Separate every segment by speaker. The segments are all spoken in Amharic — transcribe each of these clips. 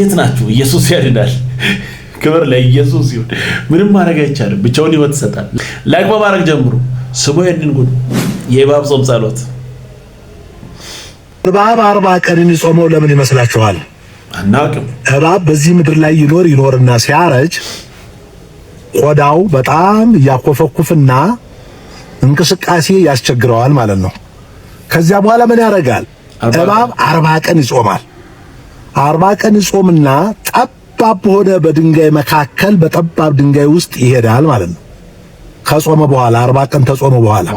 Speaker 1: የት ናችሁ? ኢየሱስ ያድናል። ክብር ለኢየሱስ ይሁን። ምንም ማድረግ አይቻልም። ብቻውን ህይወት ይሰጣል። Like በማድረግ ጀምሩ። ስሙ ይህንን ጉድ፣ የእባብ ጾም ጸሎት።
Speaker 2: እባብ 40 ቀን የሚጾመው ለምን ይመስላችኋል?
Speaker 1: አናውቅም።
Speaker 2: እባብ በዚህ ምድር ላይ ይኖር ይኖርና ሲያረጅ ቆዳው በጣም እያኮፈኩፍና እንቅስቃሴ ያስቸግረዋል ማለት ነው። ከዚያ በኋላ ምን ያደርጋል? እባብ 40 ቀን ይጾማል። 40 ቀን ይጾምና ጠባብ በሆነ በድንጋይ መካከል በጠባብ ድንጋይ ውስጥ ይሄዳል ማለት ነው። ከጾመ በኋላ፣ 40 ቀን ተጾመ በኋላ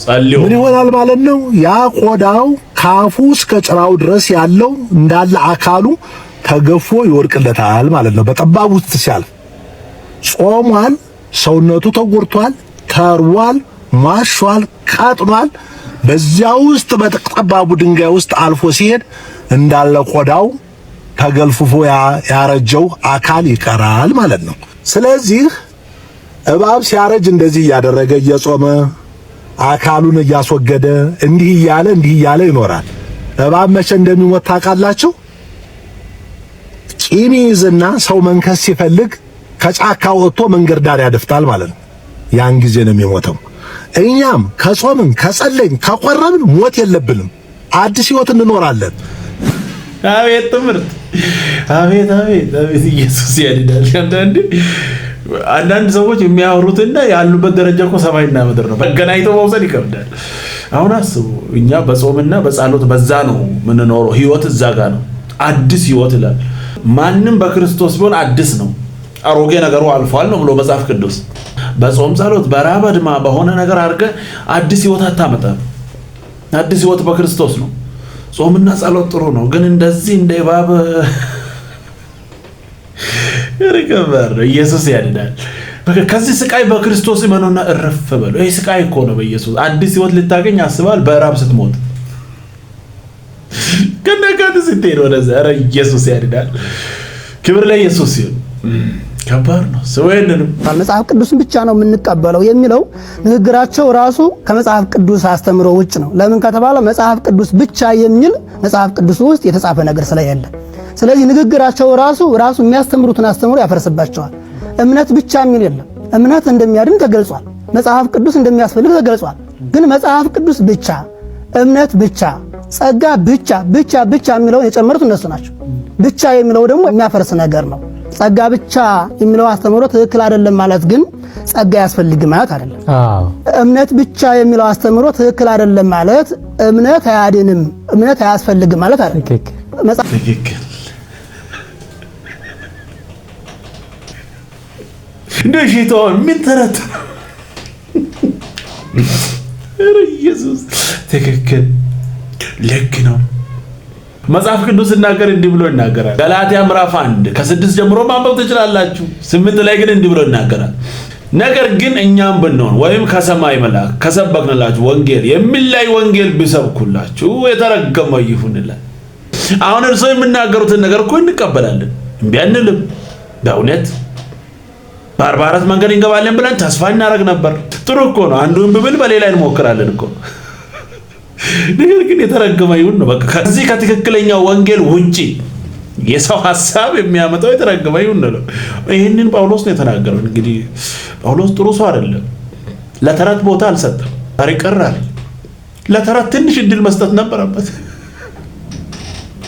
Speaker 1: ጸልዮ
Speaker 2: ምን ይሆናል ማለት ነው? ያ ቆዳው ካፉ እስከ ጭራው ድረስ ያለው እንዳለ አካሉ ተገፎ ይወድቅለታል ማለት ነው። በጠባብ ውስጥ ሲያልፍ ጾሟል፣ ሰውነቱ ተጎድቷል፣ ተርቧል፣ ሟሿል፣ ቀጥኗል። በዚያ ውስጥ በጠባቡ ድንጋይ ውስጥ አልፎ ሲሄድ እንዳለ ቆዳው ተገልፍፎ ያረጀው አካል ይቀራል ማለት ነው። ስለዚህ እባብ ሲያረጅ እንደዚህ እያደረገ፣ እየጾመ፣ አካሉን እያስወገደ፣ እንዲህ እያለ እንዲህ እያለ ይኖራል። እባብ መቼ እንደሚሞት ታውቃላችሁ? ቂም ይይዝና ሰው መንከስ ሲፈልግ ከጫካ ወጥቶ መንገድ ዳር ያደፍጣል ማለት ነው። ያን ጊዜ ነው የሚሞተው። እኛም ከጾምን፣ ከጸለይን፣ ከቆረብን ሞት የለብንም። አዲስ ህይወት እንኖራለን።
Speaker 1: አቤት ትምህርት! አቤት አቤት አቤት! ኢየሱስ ያድናል። አንዳንድ አንዳንድ ሰዎች የሚያወሩትና ያሉበት ደረጃ እኮ ሰማይና ምድር ነው። መገናኝተው መውሰድ ይከብዳል። አሁን አስቡ፣ እኛ በጾምና በጸሎት በዛ ነው የምንኖረው። ህይወት እዛ ጋ ነው። አዲስ ህይወት ይላል። ማንም በክርስቶስ ቢሆን አዲስ ነው፣ አሮጌ ነገሩ አልፏል ነው ብሎ መጽሐፍ ቅዱስ። በጾም ጸሎት፣ በራብ አድማ በሆነ ነገር አድርገህ አዲስ ህይወት አታመጣም። አዲስ ህይወት በክርስቶስ ነው። ጾምና ጸሎት ጥሩ ነው፣ ግን እንደዚህ እንደ እባብ ሪከበር ኢየሱስ ያድናል። በቃ ከዚህ ስቃይ በክርስቶስ እመኑና እረፍ በሉ። ይህ ስቃይ እኮ ነው። በኢየሱስ አዲስ ህይወት ልታገኝ አስባል። በራብ ስትሞት ከነካት ስትሄድ ወደዛ። ኧረ ኢየሱስ ያድናል። ክብር ለኢየሱስ ይሁን። ከባድ ነው። ሰው ይሄንንም
Speaker 3: መጽሐፍ ቅዱስን ብቻ ነው የምንቀበለው የሚለው ንግግራቸው ራሱ ከመጽሐፍ ቅዱስ አስተምሮ ውጭ ነው። ለምን ከተባለ መጽሐፍ ቅዱስ ብቻ የሚል መጽሐፍ ቅዱስ ውስጥ የተጻፈ ነገር ስለሌለ፣ ስለዚህ ንግግራቸው ራሱ ራሱ የሚያስተምሩትን አስተምሮ ያፈርስባቸዋል። እምነት ብቻ የሚል የለም። እምነት እንደሚያድን ተገልጿል። መጽሐፍ ቅዱስ እንደሚያስፈልግ ተገልጿል። ግን መጽሐፍ ቅዱስ ብቻ፣ እምነት ብቻ፣ ጸጋ ብቻ፣ ብቻ ብቻ የሚለውን የጨመሩት እነሱ ናቸው። ብቻ የሚለው ደግሞ የሚያፈርስ ነገር ነው። ጸጋ ብቻ የሚለው አስተምህሮ ትክክል አይደለም ማለት ግን ጸጋ ያስፈልግ ማለት አይደለም። እምነት ብቻ የሚለው አስተምህሮ ትክክል አይደለም ማለት እምነት አያድንም፣ እምነት አያስፈልግም ማለት አይደለም።
Speaker 1: ትክክል። እንደ ሺቶን ምን ተረት፣ ኧረ ኢየሱስ፣ ትክክል፣ ልክ ነው። መጽሐፍ ቅዱስ ሲናገር እንዲህ ብሎ ይናገራል። ገላትያ ምዕራፍ 1 ከ6 ጀምሮ ማንበብ ትችላላችሁ። 8 ላይ ግን እንዲህ ብሎ ይናገራል። ነገር ግን እኛም ብንሆን ወይም ከሰማይ መልአክ ከሰበክንላችሁ ወንጌል የሚለይ ወንጌል ቢሰብኩላችሁ የተረገመ ይሁን ይላል። አሁን እርስዎ የሚናገሩትን ነገር እኮ እንቀበላለን፣ እምቢ አንልም። በእውነት በ44 መንገድ እንገባለን ብለን ተስፋ እናደርግ ነበር። ጥሩ እኮ ነው። አንዱን ብብል በሌላ እንሞክራለን እኮ። ነገር ግን የተረገመ ይሁን ነው። በቃ ከዚህ ከትክክለኛው ወንጌል ውጪ የሰው ሀሳብ የሚያመጣው የተረገመ ይሁን ነው። ይህንን ጳውሎስ ነው የተናገረው። እንግዲህ ጳውሎስ ጥሩ ሰው አይደለም። ለተረት ቦታ አልሰጠም። ዛሬ ቅር አለኝ። ለተረት ትንሽ እድል መስጠት ነበረበት።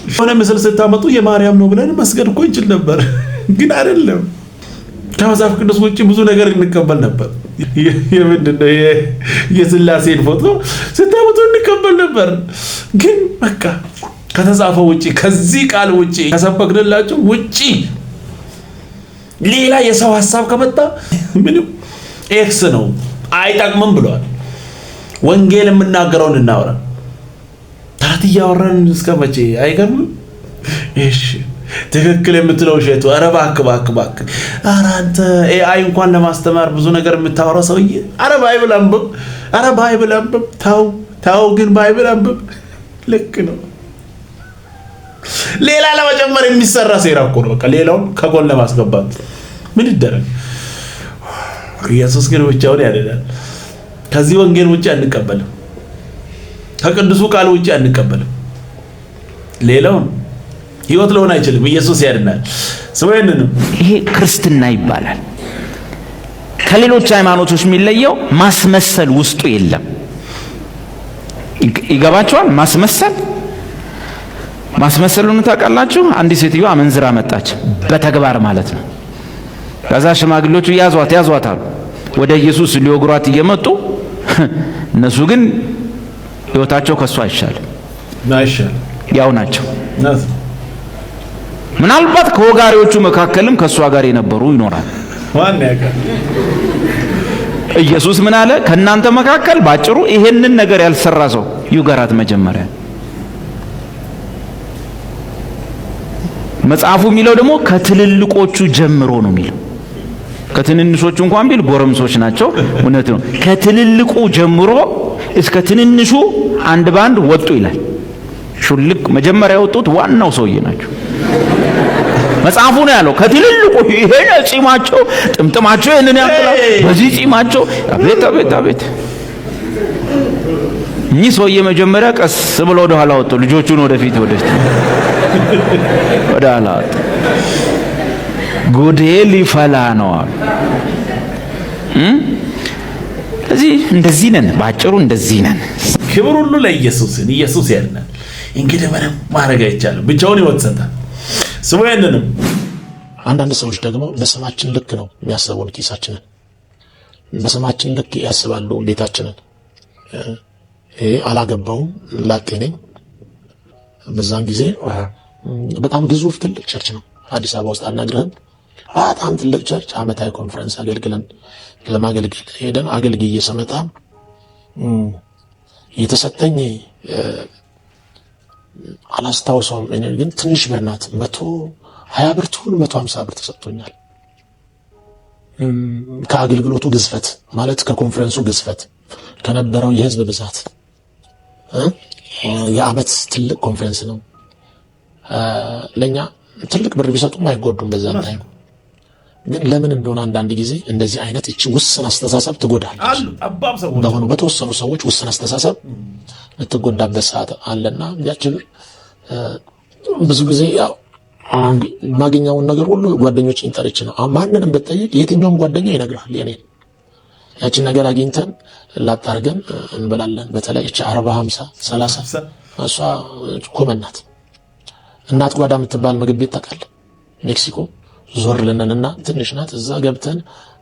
Speaker 1: የሆነ ምስል ስታመጡ የማርያም ነው ብለን መስገድ እኮ እንችል ነበር፣ ግን አይደለም። ከመጽሐፍ ቅዱስ ውጭ ብዙ ነገር እንቀበል ነበር። የምንድን ነው የስላሴን ፎቶ ስታመጡ እንቀበል ነበር። ግን በቃ ከተጻፈው ውጭ፣ ከዚህ ቃል ውጭ፣ ከሰበክንላችሁ ውጭ ሌላ የሰው ሀሳብ ከመጣ ምንም X ነው፣ አይጠቅምም ብለዋል። ወንጌል የምናገረውን እናወራ። ተረት እያወራን እስከ መቼ? አይገርምም? እሺ ትክክል የምትለው እሸቱ፣ ኧረ እባክህ እባክህ እባክህ፣ ኧረ አንተ AI እንኳን ለማስተማር ብዙ ነገር የምታወራው ሰውዬ፣ ኧረ Bible አንብብ፣ ኧረ Bible አንብብ፣ ተው ተው፣ ግን Bible አንብብ። ልክ ነው። ሌላ ለመጨመር የሚሰራ ሴራ እኮ ነው። በቃ ሌላውን ከጎን ለማስገባት ምን ይደረግ? ኢየሱስ ግን ብቻውን ያድናል። ከዚህ ወንጌል ውጭ አንቀበልም። ከቅዱሱ ቃል ውጭ አንቀበልም። ሌላውን ህይወት ሊሆን አይችልም። ኢየሱስ ያድናል። ስሙ ይህንንም
Speaker 4: ይሄ ክርስትና ይባላል። ከሌሎች ሃይማኖቶች የሚለየው ማስመሰል ውስጡ የለም። ይገባቸዋል። ማስመሰሉን ታውቃላችሁ። አንዲት ሴትዮ አመንዝራ መጣች፣ በተግባር ማለት ነው። ከዛ ሽማግሌዎቹ ያዟት ያዟት አሉ። ወደ ኢየሱስ ሊወግሯት እየመጡ እነሱ ግን ህይወታቸው ከሷ አይሻልም፣
Speaker 1: አይሻልም፣
Speaker 4: ያው ናቸው። ምናልባት ከወጋሪዎቹ መካከልም ከሷ ጋር የነበሩ ይኖራል።
Speaker 1: ማን ያውቃል?
Speaker 4: ኢየሱስ ምን አለ? ከእናንተ መካከል ባጭሩ ይሄንን ነገር ያልሰራ ሰው ይውገራት መጀመሪያ። መጽሐፉ የሚለው ደግሞ ከትልልቆቹ ጀምሮ ነው የሚለው። ከትንንሾቹ እንኳን ቢል ጎረምሶች ናቸው፣ እውነት ነው። ከትልልቁ ጀምሮ እስከ ትንንሹ አንድ ባንድ ወጡ ይላል። ሹልክ መጀመሪያ የወጡት ዋናው ሰውዬ ናቸው። መጽሐፉ ነው ያለው። ከትልልቁ ይሄ ጺማቸው ጥምጥማቸው ይሄንን ያክላል። በዚህ ጺማቸው አቤት አቤት አቤት። እኚህ ሰውዬ መጀመሪያ ቀስ ብለው ወደ ኋላ ወጡ። ልጆቹን ወደፊት ወደፊት ወደ ኋላ ወጡ። ጉዴ ሊፈላ ነው አሉ። ስለዚህ እንደዚህ ነን፣ ባጭሩ እንደዚህ ነን።
Speaker 1: ክብር ሁሉ ለኢየሱስ። ኢየሱስ ያድናል። እንግዲህ ምንም ማድረግ አይቻልም። ብቻውን ሕይወት ይሰጣል። ስሙ ይህንንም
Speaker 5: አንዳንድ ሰዎች ደግሞ በስማችን ልክ ነው የሚያስቡን ኪሳችንን፣ በስማችን ልክ ያስባሉ ቤታችንን። ይሄ አላገባውም ላጤ ነኝ። በዛን ጊዜ በጣም ግዙፍ ትልቅ church ነው አዲስ አበባ ውስጥ አናግረህም። በጣም ትልቅ church አመታዊ ኮንፈረንስ አገልግለን ለማገልገል ሄደን አገልግዬ ስመጣ የተሰጠኝ አላስታውሰውም። እኔ ግን ትንሽ ብር ናት፣ 120 ብር ትሁን 150 ብር ተሰጥቶኛል። ከአገልግሎቱ ግዝፈት ማለት ከኮንፈረንሱ ግዝፈት ከነበረው የህዝብ ብዛት የአመት ትልቅ ኮንፈረንስ ነው። ለኛ ትልቅ ብር ቢሰጡም አይጎዱም። በዛ time ግን ለምን እንደሆነ አንዳንድ ጊዜ እንደዚህ አይነት እቺ ውስን አስተሳሰብ ትጎዳለች። በሆኑ በተወሰኑ ሰዎች ውስን አስተሳሰብ ልትጎዳበት ሰዓት አለና ያቺ ብር ብዙ ጊዜ ያው የማገኘውን ነገር ሁሉ ጓደኞቼን ጠርቼ ነው። ማንንም ብትጠይቅ የትኛውም ጓደኛ ይነግራል። የኔን ያችን ነገር አግኝተን ላጣርገን እንበላለን። በተለይ እቺ 40፣ 50፣ 30 እሷ common ናት። እናት ጓዳ የምትባል ምግብ ቤት ታውቃለህ? ሜክሲኮ ዞር ልንንና ትንሽ ናት። እዛ ገብተን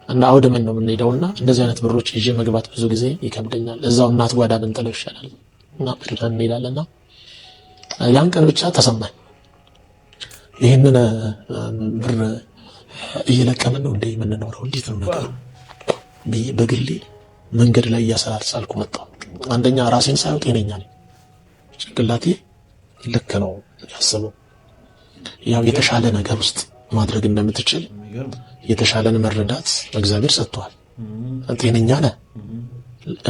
Speaker 5: እና አውድመን ነው የምንሄደውና እንደዚህ አይነት ብሮች ይዤ መግባት ብዙ ጊዜ ይከብደኛል። እዛው እናት ጓዳ ብንጥለው ይሻላል እና በልተን እንሄዳለንና ያን ቀን ብቻ ተሰማኝ። ይህንን ብር እየለቀምን ነው እንደ የምንኖረው፣ እንዴት ነው ነገሩ ብዬ በግሌ መንገድ ላይ እያሰላሰልኩ መጣሁ። አንደኛ ራሴን ሳየው ጤነኛ ነኝ፣ ጭንቅላቴ ልክ ነው ያስበው። ያው የተሻለ ነገር ውስጥ ማድረግ እንደምትችል የተሻለን መረዳት እግዚአብሔር ሰጥቷል። ጤነኛ ነህ፣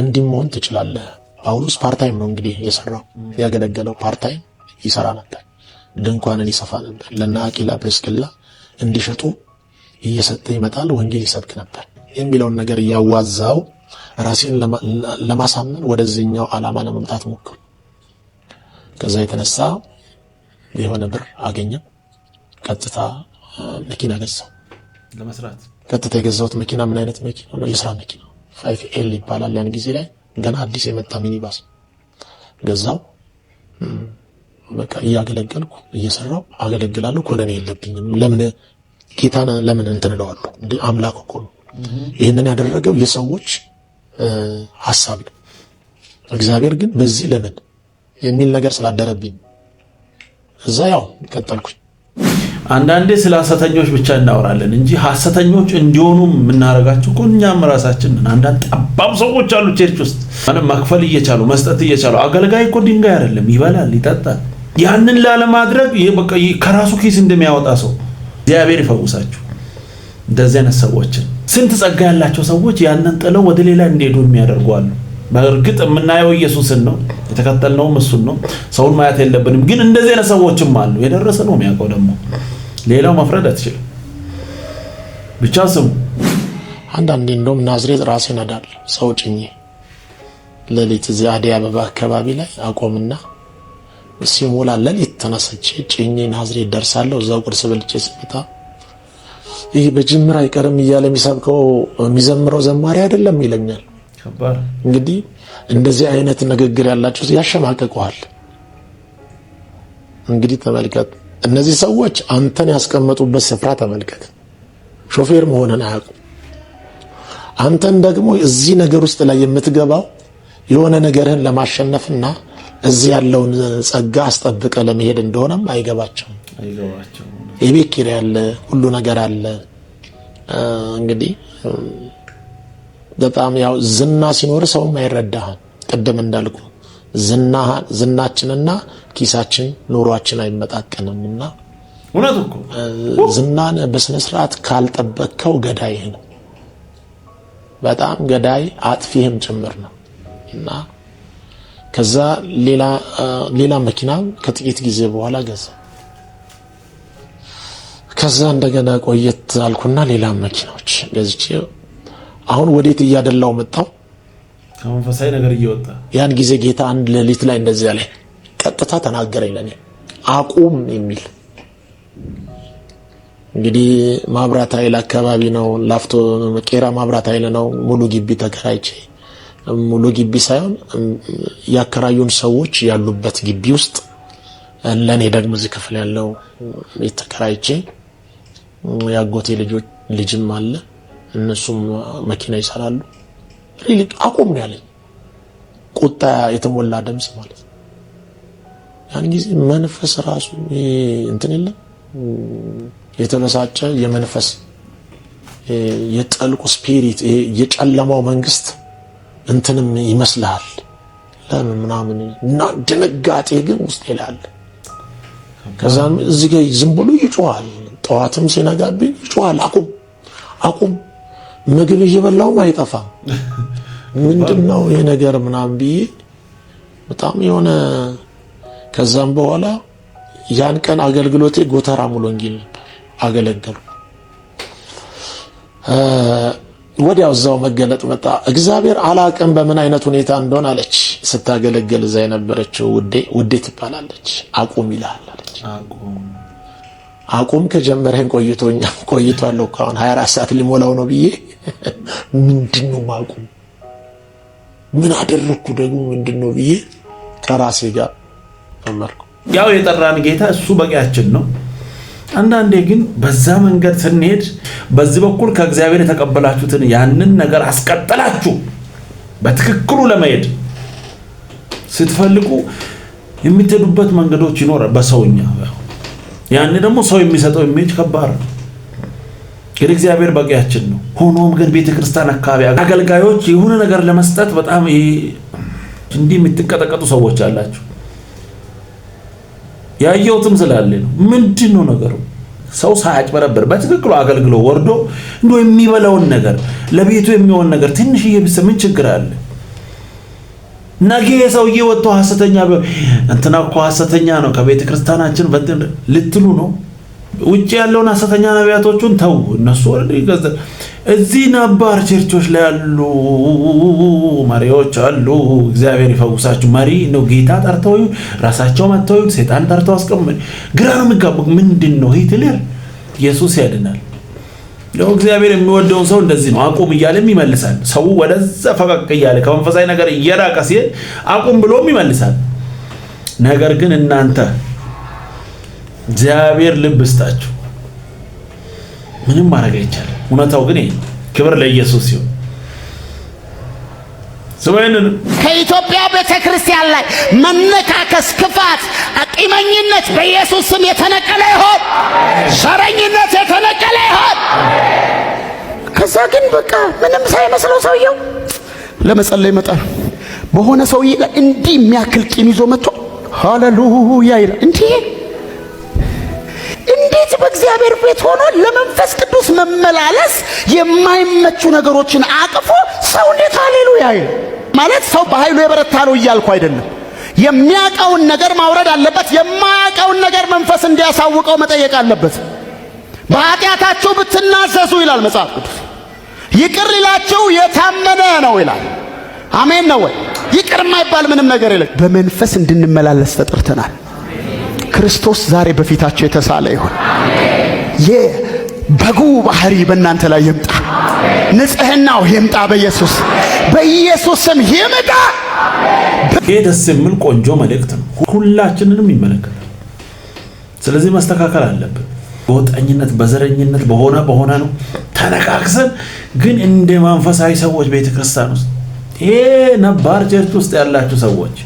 Speaker 5: እንዲህ መሆን ትችላለህ። ጳውሎስ part time ነው እንግዲህ የሰራው ያገለገለው፣ part time ይሰራ ነበር። ድንኳንን ይሰፋ ነበር። ለእነ አቂላ ፕሪስክላ እንዲሸጡ እየሰጠ ይመጣል፣ ወንጌል ይሰብክ ነበር የሚለውን ነገር እያዋዛው ራሴን ለማሳመን ወደዚህኛው ዓላማ ለመምጣት ሞክሩ። ከዛ የተነሳ የሆነ ብር አገኘ። ቀጥታ መኪና ገዛው።
Speaker 1: ለመስራት
Speaker 5: ቀጥታ የገዛሁት መኪና ምን አይነት መኪና ነው? የስራ መኪና 5L ይባላል። ያን ጊዜ ላይ ገና አዲስ የመጣ ሚኒባስ ገዛው። በቃ እያገለገልኩ እየሰራው አገለግላለሁ። ኮነኔ የለብኝም። ለምን ጌታን ለምን እንትን እለዋለሁ? እንዴ አምላክ እኮ ነው። ይህንን ያደረገው የሰዎች ሐሳብ ነው። እግዚአብሔር ግን በዚህ ለምን የሚል ነገር ስላደረብኝ እዛ ያው ቀጠልኩኝ።
Speaker 1: አንዳንዴ ስለ ሐሰተኞች ብቻ እናወራለን እንጂ ሐሰተኞች እንዲሆኑ የምናደርጋቸው እኮ እኛም ራሳችን ነን። አንዳንድ ጠባብ ሰዎች አሉ church ውስጥ ማለት መክፈል እየቻሉ መስጠት እየቻሉ። አገልጋይ እኮ ድንጋይ አይደለም፣ ይበላል፣ ይጠጣል። ያንን ላለማድረግ ይሄ በቃ ከራሱ ኪስ እንደሚያወጣ ሰው እግዚአብሔር ይፈውሳችሁ። እንደዚህ አይነት ሰዎችን ስንት ጸጋ ያላቸው ሰዎች ያንን ጥለው ወደ ሌላ እንዲሄዱ የሚያደርጉ አሉ። በእርግጥ የምናየው ኢየሱስን ነው፣ የተከተልነውም እሱን ነው። ሰውን ማየት የለብንም። ግን እንደዚህ አይነት ሰዎችም አሉ። የደረሰ ነው የሚያውቀው ደግሞ ሌላው መፍረድ አትችልም። ብቻ ስሙ።
Speaker 5: አንዳንዴ እንደውም ናዝሬት ራሴ እነዳለሁ ሰው ጭኜ ሌሊት እዚህ አደይ አበባ አካባቢ ላይ አቆምና ሲሞላ ሌሊት ተነስቼ ጭኜ ናዝሬት ደርሳለሁ። እዛው ቁርስ በልቼ ስመጣ ይህ በጅምር አይቀርም እያለ የሚሰብከው የሚዘምረው ዘማሪ አይደለም ይለኛል። እንግዲህ እንደዚህ አይነት ንግግር ያላቸው ያሸማቅቀዋል። እንግዲህ ተመልከት፣ እነዚህ ሰዎች አንተን ያስቀመጡበት ስፍራ ተመልከት። ሾፌር መሆንን አያውቁም። አንተን ደግሞ እዚህ ነገር ውስጥ ላይ የምትገባው የሆነ ነገርህን ለማሸነፍና እዚህ ያለውን ጸጋ አስጠብቀ ለመሄድ እንደሆነም አይገባቸውም። የቤት ኪራይ አለ፣ ሁሉ ነገር አለ። እንግዲህ በጣም ያው ዝና ሲኖር ሰውም አይረዳህም። ቅድም እንዳልኩ ዝናችንና ኪሳችን ኑሯችን አይመጣጠንም እና
Speaker 1: እውነት እኮ
Speaker 5: ዝናን በስነ ስርዓት ካልጠበቅከው ገዳይህ ነው። በጣም ገዳይ አጥፊህም ጭምር ነው። እና ከዛ ሌላ መኪና ከጥቂት ጊዜ በኋላ ገዛ። ከዛ እንደገና ቆየት አልኩና ሌላ መኪናዎች ገዝቼ አሁን ወዴት እያደላው መጣው?
Speaker 1: ከመንፈሳዊ ነገር እየወጣ።
Speaker 5: ያን ጊዜ ጌታ አንድ ሌሊት ላይ እንደዚያ ላይ ቀጥታ ተናገረኝ፣ ለኔ አቁም የሚል። እንግዲህ ማብራት ኃይል አካባቢ ነው፣ ላፍቶ ቄራ ማብራት ኃይል ነው። ሙሉ ግቢ ተከራይቼ፣ ሙሉ ግቢ ሳይሆን ያከራዩን ሰዎች ያሉበት ግቢ ውስጥ ለእኔ ደግሞ እዚህ ክፍል ያለው ቤት ተከራይቼ፣ የአጎቴ ልጆች ልጅም አለ፣ እነሱም መኪና ይሰራሉ። Really አቁም ነው ያለኝ፣ ቁጣ የተሞላ ድምፅ ማለት ነው። ያን ጊዜ መንፈስ ራሱ እንትን የለም፣ የተበሳጨ የመንፈስ የጠልቁ spirit፣ የጨለማው መንግስት እንትንም ይመስልሃል ለምን ምናምን እና ድንጋጤ ግን ውስጥ ይላል። ከዛም እዚህ ጋር ዝም ብሎ ይጮሃል። ጠዋትም ሲነጋብኝ ይጮሃል። አቁም አቁም፣ ምግብ እየበላውም አይጠፋም። ምንድነው ይሄ ነገር ምናምን ብዬ በጣም የሆነ፣ ከዛም በኋላ ያን ቀን አገልግሎቴ ጎተራ ሙሉ ወንጌል ነበር አገለገሉ። ወዲያው እዛው መገለጥ መጣ። እግዚአብሔር አላቅም በምን አይነት ሁኔታ እንደሆነ አለች። ስታገለግል እዛ የነበረችው ውዴ፣ ውዴ ትባላለች። አቁም ይልሃል አለች። አቁም ከጀመረን ቆይቶኛ ቆይቷል እኮ፣ አሁን 24 ሰዓት ሊሞላው ነው ብዬ፣ ምንድነው ማቁም፣ ምን አደረግኩ ደግሞ ምንድነው ብዬ ከራሴ ጋር ጀመርኩ።
Speaker 1: ያው የጠራን ጌታ እሱ በቂያችን ነው። አንዳንዴ ግን በዛ መንገድ ስንሄድ በዚህ በኩል ከእግዚአብሔር የተቀበላችሁትን ያንን ነገር አስቀጥላችሁ በትክክሉ ለመሄድ ስትፈልጉ የምትሄዱበት መንገዶች ይኖራል። በሰውኛ ያኔ ደግሞ ሰው የሚሰጠው image ከባድ ነው። ግን እግዚአብሔር በቂያችን ነው። ሆኖም ግን ቤተ ክርስቲያን አካባቢ አገልጋዮች የሆነ ነገር ለመስጠት በጣም እንዲህ የምትንቀጠቀጡ ሰዎች አላችሁ። ያየሁትም ስላለ ነው። ምንድን ነው ነገሩ? ሰው ሳያጭበረብር በትክክሉ አገልግሎ ወርዶ እንዶ የሚበላውን ነገር፣ ለቤቱ የሚሆን ነገር ትንሽዬ ቢሰጥ ምን ችግር አለ? ነገ የሰውዬ ወጥቶ ሐሰተኛ፣ እንትና እኮ ሐሰተኛ ነው ከቤተ ክርስቲያናችን ልትሉ ነው። ውጭ ያለውን ሐሰተኛ ነቢያቶቹን ተው፣ እነሱ እዚህ ነባር ቸርቾች ላይ ያሉ መሪዎች አሉ። እግዚአብሔር ይፈውሳችሁ። መሪ ነው ጌታ ጠርተው ራሳቸው መጥተው ሴጣን ጠርተው አስቀምጥ፣ ግራ ነው የሚጋቡ። ምንድን ነው ሂትለር? ኢየሱስ ያድናል። ያው እግዚአብሔር የሚወደውን ሰው እንደዚህ ነው አቁም እያለም ይመልሳል። ሰው ወደዛ ፈቀቅ እያለ ከመንፈሳዊ ነገር እየራቀ ሲሄድ አቁም ብሎም ይመልሳል። ነገር ግን እናንተ እግዚአብሔር ልብ ስጣችሁ፣ ምንም ማድረግ አይቻልም። እውነታው ግን ይሄ ነው። ክብር ለኢየሱስ ይሁን። ስማይንን
Speaker 6: ከኢትዮጵያ ቤተ ክርስቲያን ላይ መነካከስ፣ ክፋት፣ ቂመኝነት በኢየሱስ ስም የተነቀለ ይሆን። ዘረኝነት የተነቀለ ይሆን። ከዛ ግን በቃ ምንም ሳይመስለው ሰውየው ለመጸለይ ይመጣል። በሆነ ሰውዬ ላይ እንዲህ የሚያክል ቂም ይዞ መጥቶ ሃሌሉያ ይላል። እንዲህ እንዴት በእግዚአብሔር ቤት ሆኖ ለመንፈስ ቅዱስ መመላለስ የማይመቹ ነገሮችን አቅፎ ሰው እንዴት ሃሌሉያ ይላል? ማለት ሰው በኃይሉ የበረታ ነው እያልኩ አይደለም። የሚያውቀውን ነገር ማውረድ አለበት። የማያውቀውን ነገር መንፈስ እንዲያሳውቀው መጠየቅ አለበት። በኃጢአታችሁ ብትናዘዙ ይላል መጽሐፍ ቅዱስ፣ ይቅር ሊላችሁ የታመነ ነው ይላል። አሜን ነው ወይ? ይቅር የማይባል ምንም ነገር የለም። በመንፈስ እንድንመላለስ ተጠርተናል። ክርስቶስ ዛሬ በፊታቸው የተሳለ ይሁን። የበጉ ባህሪ በእናንተ ላይ ይምጣ። ንጽህናው ይምጣ። በኢየሱስ ስም ይምጣ።
Speaker 1: ይህ ደስ የሚል ቆንጆ መልእክት ነው። ሁላችንንም ይመለከታል። ስለዚህ መስተካከል አለብን። በወጠኝነት በዘረኝነት በሆነ በሆነ ነው ተነካክሰን፣ ግን እንደ መንፈሳዊ ሰዎች ቤተክርስቲያን ውስጥ፣ ይሄ ነባር church ውስጥ ያላችሁ ሰዎች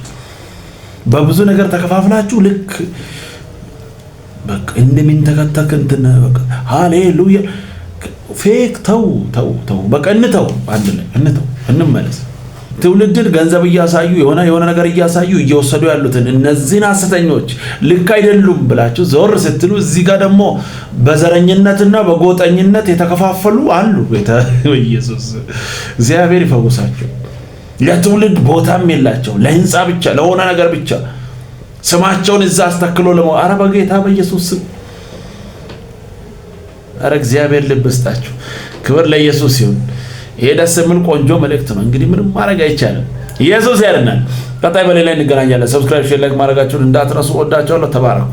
Speaker 1: በብዙ ነገር ተከፋፍላችሁ ልክ በቃ እንደሚንተከተክ እንትን በቃ ሃሌሉያ fake። ተው ተው ተው፣ በቃ እንተው፣ አንድ ላይ እንተው፣ እንመለስ። ትውልድን ገንዘብ እያሳዩ፣ የሆነ የሆነ ነገር እያሳዩ እየወሰዱ ያሉትን እነዚህን ሐሰተኞች ልክ አይደሉም ብላችሁ ዞር ስትሉ እዚህ ጋር ደግሞ በዘረኝነትና በጎጠኝነት የተከፋፈሉ አሉ። ኢየሱስ እግዚአብሔር ይፈውሳቸው። ለትውልድ ቦታም የላቸው፣ ለህንፃ ብቻ፣ ለሆነ ነገር ብቻ ስማቸውን እዛ አስተክሎ ኧረ በጌታ በኢየሱስ ስም፣ ኧረ እግዚአብሔር ልብ ይስጣችሁ። ክብር ለኢየሱስ ይሁን። ይሄ ደስ የሚል ቆንጆ መልእክት ነው። እንግዲህ ምንም ማድረግ አይቻልም። ኢየሱስ ያድናል። ቀጣይ በሌላ እንገናኛለን። Subscribe፣ share፣ like ማድረጋችሁን እንዳትረሱ። ወዳችኋለሁ። ተባረኩ።